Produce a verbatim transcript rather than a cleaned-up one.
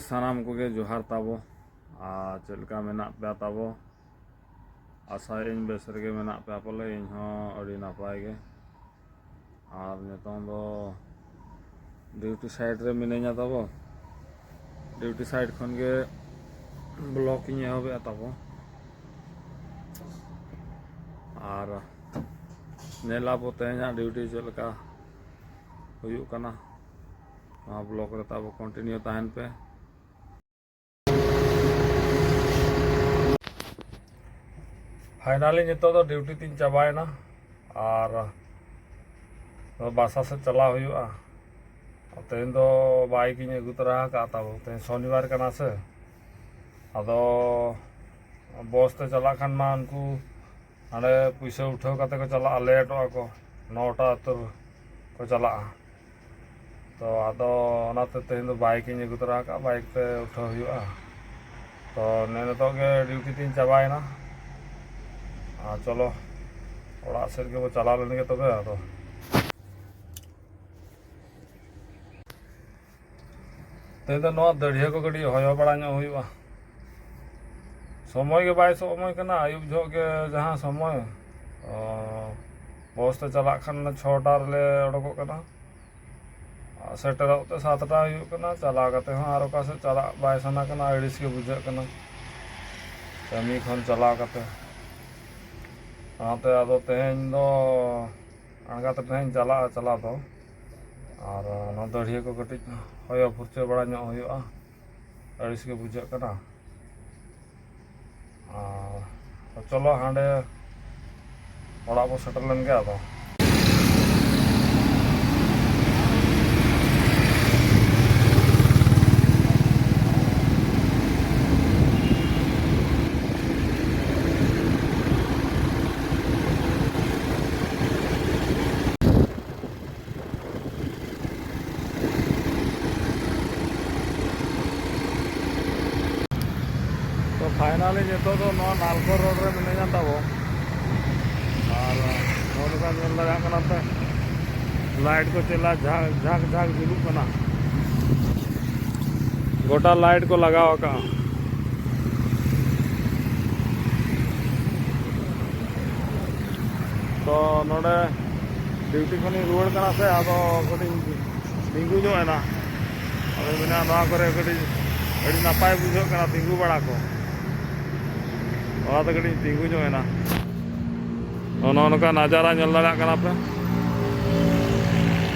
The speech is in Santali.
ᱥᱟᱱᱟᱢ ᱠᱚᱜᱮ ᱡᱚᱦᱟᱨ ᱛᱟᱵᱚ᱾ ᱟᱨ ᱪᱮᱫ ᱞᱮᱠᱟ ᱢᱮᱱᱟᱜ ᱯᱮᱭᱟ ᱛᱟᱵᱚ? ᱟᱥᱟᱭᱟᱹᱧ ᱵᱮᱥ ᱨᱮᱜᱮ ᱢᱮᱱᱟᱜ ᱯᱮᱭᱟ ᱯᱟᱞᱮ, ᱤᱧ ᱦᱚᱸ ᱟᱹᱰᱤ ᱱᱟᱯᱟᱭ ᱜᱮ᱾ ᱟᱨ ᱱᱤᱛᱚᱝ ᱫᱚ ᱰᱤᱭᱩᱴᱤ ᱥᱟᱭᱤᱰ ᱨᱮ ᱢᱤᱱᱟᱹᱧᱟ ᱛᱟᱵᱚ᱾ ᱰᱤᱭᱩᱴᱤ ᱥᱟᱭᱤᱰ ᱠᱷᱚᱱ ᱜᱮ ᱵᱞᱚᱜ ᱤᱧ ᱮᱦᱚᱵᱮᱜᱼᱟ ᱛᱟᱵᱚ᱾ ᱟᱨ ᱧᱮᱞ ᱟᱵᱚ ᱛᱮᱦᱮᱧᱟᱜ ᱰᱤᱭᱩᱴᱤ ᱪᱮᱫ ᱞᱮᱠᱟ ᱦᱩᱭᱩᱜ ᱠᱟᱱᱟ᱾ ᱱᱚᱣᱟ ᱵᱞᱚᱜ ᱨᱮ ᱛᱟᱵᱚ ᱠᱚᱱᱴᱤᱱᱤᱭᱩ ᱛᱟᱦᱮᱱ ᱯᱮ᱾ ᱯᱷᱟᱭᱱᱟᱞᱤ ᱱᱤᱛᱚᱜ ᱫᱚ ᱰᱤᱭᱩᱴᱤ ᱛᱤᱧ ᱪᱟᱵᱟᱭᱮᱱᱟ ᱟᱨ ᱵᱟᱥᱟ ᱥᱮᱫ ᱪᱟᱞᱟᱣ ᱦᱩᱭᱩᱜᱼᱟ᱾ ᱛᱮᱦᱮᱧ ᱫᱚ ᱵᱟᱭᱤᱠ ᱤᱧ ᱟᱹᱜᱩ ᱛᱚᱨᱟ ᱟᱠᱟᱫ ᱛᱟᱵᱚ, ᱛᱮᱦᱮᱧ ᱥᱚᱱᱤᱵᱟᱨ ᱠᱟᱱᱟ ᱥᱮ᱾ ᱟᱫᱚ ᱵᱚᱥ ᱛᱮ ᱪᱟᱞᱟᱜ ᱠᱷᱟᱱ ᱢᱟ ᱩᱱᱠᱩ ᱦᱟᱸᱰᱮ ᱯᱩᱭᱥᱟᱹ ᱩᱴᱷᱟᱹᱣ ᱠᱟᱛᱮ ᱠᱚ ᱪᱟᱞᱟᱜᱼᱟ, ᱞᱮᱴᱚᱜᱼᱟ ᱠᱚ, ᱱᱚᱴᱟ ᱩᱛᱟᱹᱨ ᱠᱚ ᱪᱟᱞᱟᱜᱼᱟ᱾ ᱛᱚ ᱟᱫᱚ ᱚᱱᱟᱛᱮ ᱛᱮᱦᱮᱧ ᱫᱚ ᱵᱟᱭᱤᱠ ᱤᱧ ᱟᱹᱜᱩ ᱛᱚᱨᱟ ᱟᱠᱟᱫᱼᱟ, ᱵᱟᱭᱤᱠ ᱛᱮ ᱩᱴᱷᱟᱹᱣ ᱦᱩᱭᱩᱜᱼᱟ᱾ ᱛᱚ ᱱᱮ ᱱᱤᱛᱚᱜ ᱜᱮ ᱰᱤᱭᱩᱴᱤ ᱛᱤᱧ ᱪᱟᱵᱟᱭᱮᱱᱟ᱾ ᱟᱨ ᱪᱚᱞᱚ ᱚᱲᱟᱜ ᱥᱮᱫ ᱜᱮᱵᱚ ᱪᱟᱞᱟᱣ ᱞᱮᱱ ᱜᱮ ᱛᱚᱵᱮ᱾ ᱟᱫᱚ ᱛᱮᱦᱮᱧ ᱫᱚ ᱱᱚᱣᱟ ᱫᱟᱹᱲᱦᱤᱭᱟᱹ ᱠᱚ ᱠᱟᱹᱴᱤᱡ ᱦᱚᱭᱚ ᱵᱟᱲᱟ ᱧᱚᱜ ᱦᱩᱭᱩᱜᱼᱟ᱾ ᱥᱚᱢᱚᱭ ᱜᱮ ᱵᱟᱭ ᱥᱚᱢᱚᱭ ᱠᱟᱱᱟ, ᱟᱹᱭᱩᱵ ᱡᱚᱦᱚᱜ ᱜᱮ ᱡᱟᱦᱟᱸ ᱥᱚᱢᱚᱭ᱾ ᱚ, ᱵᱚᱥ ᱛᱮ ᱪᱟᱞᱟᱜ ᱠᱷᱟᱱ ᱪᱷᱚᱴᱟ ᱨᱮᱞᱮ ᱚᱰᱚᱠᱚᱜ ᱠᱟᱱᱟ᱾ ᱟᱨ ᱥᱮᱴᱮᱨᱚᱜ ᱛᱮ ᱥᱟᱛᱴᱟ ᱦᱩᱭᱩᱜ ᱠᱟᱱᱟ᱾ ᱪᱟᱞᱟᱣ ᱠᱟᱛᱮ ᱦᱚᱸ ᱟᱨ ᱚᱠᱟ ᱥᱮᱫ ᱪᱟᱞᱟᱜ ᱵᱟᱭ ᱥᱟᱱᱟ ᱠᱟᱱᱟ, ᱟᱹᱲᱤᱥ ᱜᱮ ᱵᱩᱡᱷᱟᱹᱜ ᱠᱟᱱᱟ ᱠᱟᱹᱢᱤ ᱠᱷᱚᱱ ᱪᱟᱞᱟᱣ ᱠᱟᱛᱮ᱾ ᱚᱱᱟᱛᱮ ᱟᱫᱚ ᱛᱮᱦᱮᱧ ᱫᱚ ᱟᱬᱜᱟᱛ ᱨᱮ ᱛᱟᱦᱮᱸᱧ ᱪᱟᱞᱟᱜᱼᱟ ᱪᱟᱞᱟᱣ ᱫᱚ᱾ ᱟᱨ ᱚᱱᱟ ᱫᱟᱹᱲᱦᱤᱭᱟᱹ ᱠᱚ ᱠᱟᱹᱴᱤᱡ ᱦᱚᱭᱚ ᱯᱷᱩᱨᱪᱟᱹ ᱵᱟᱲᱟ ᱧᱚᱜ ᱦᱩᱭᱩᱜᱼᱟ, ᱟᱹᱲᱤᱥ ᱜᱮ ᱵᱩᱡᱷᱟᱹᱜ ᱠᱟᱱᱟ᱾ ᱟᱨ ᱪᱚᱞᱚ ᱦᱟᱸᱰᱮ ᱚᱲᱟᱜ ᱵᱚ ᱥᱮᱴᱮᱨ ᱞᱮᱱ ᱜᱮ ᱟᱫᱚ᱾ ᱛᱚ ᱯᱷᱟᱭᱱᱟᱞᱤ ᱱᱤᱛᱚᱜ ᱫᱚ ᱱᱚᱣᱟ ᱱᱟᱞᱠᱚ ᱨᱳᱰ ᱨᱮ ᱢᱤᱱᱟᱹᱧᱟ ᱛᱟᱵᱚ᱾ ᱟᱨ ᱱᱚᱜᱼᱚ ᱱᱚᱝᱠᱟ ᱧᱮᱞ ᱫᱟᱲᱮᱭᱟᱜ ᱠᱟᱱᱟ ᱯᱮ, ᱞᱟᱭᱤᱴ ᱠᱚ ᱪᱮᱫ ᱞᱮᱠᱟ ᱡᱷᱟᱠ ᱡᱷᱟᱠ ᱡᱷᱟᱠ ᱡᱩᱞᱩᱜ ᱠᱟᱱᱟ᱾ ᱜᱚᱴᱟ ᱞᱟᱭᱤᱴ ᱠᱚ ᱞᱟᱜᱟᱣ ᱟᱠᱟᱫᱼᱟ᱾ ᱛᱚ ᱱᱚᱰᱮ ᱰᱤᱭᱩᱴᱤ ᱠᱷᱚᱱᱤᱧ ᱨᱩᱣᱟᱹᱲ ᱠᱟᱱᱟ ᱥᱮ, ᱟᱫᱚ ᱠᱟᱹᱴᱤᱡ ᱛᱤᱸᱜᱩ ᱧᱚᱜ ᱮᱱᱟ᱾ ᱟᱫᱚᱧ ᱢᱮᱱᱟ ᱱᱚᱣᱟ ᱠᱚᱨᱮ ᱠᱟᱹᱴᱤᱡ ᱟᱹᱰᱤ ᱱᱟᱯᱟᱭ ᱵᱩᱡᱷᱟᱹᱜ ᱠᱟᱱᱟ ᱛᱤᱸᱜᱩ ᱵᱟᱲᱟ ᱠᱚ, ᱚᱱᱟᱛᱮ ᱠᱟᱹᱴᱤᱡ ᱛᱤᱸᱜᱩ ᱧᱚᱜ ᱮᱱᱟ᱾ ᱱᱚᱜᱼᱚ ᱱᱚᱝᱠᱟ ᱱᱟᱡᱟᱨᱟ ᱧᱮᱞ ᱫᱟᱲᱮᱭᱟᱜ ᱠᱟᱱᱟ ᱯᱮ᱾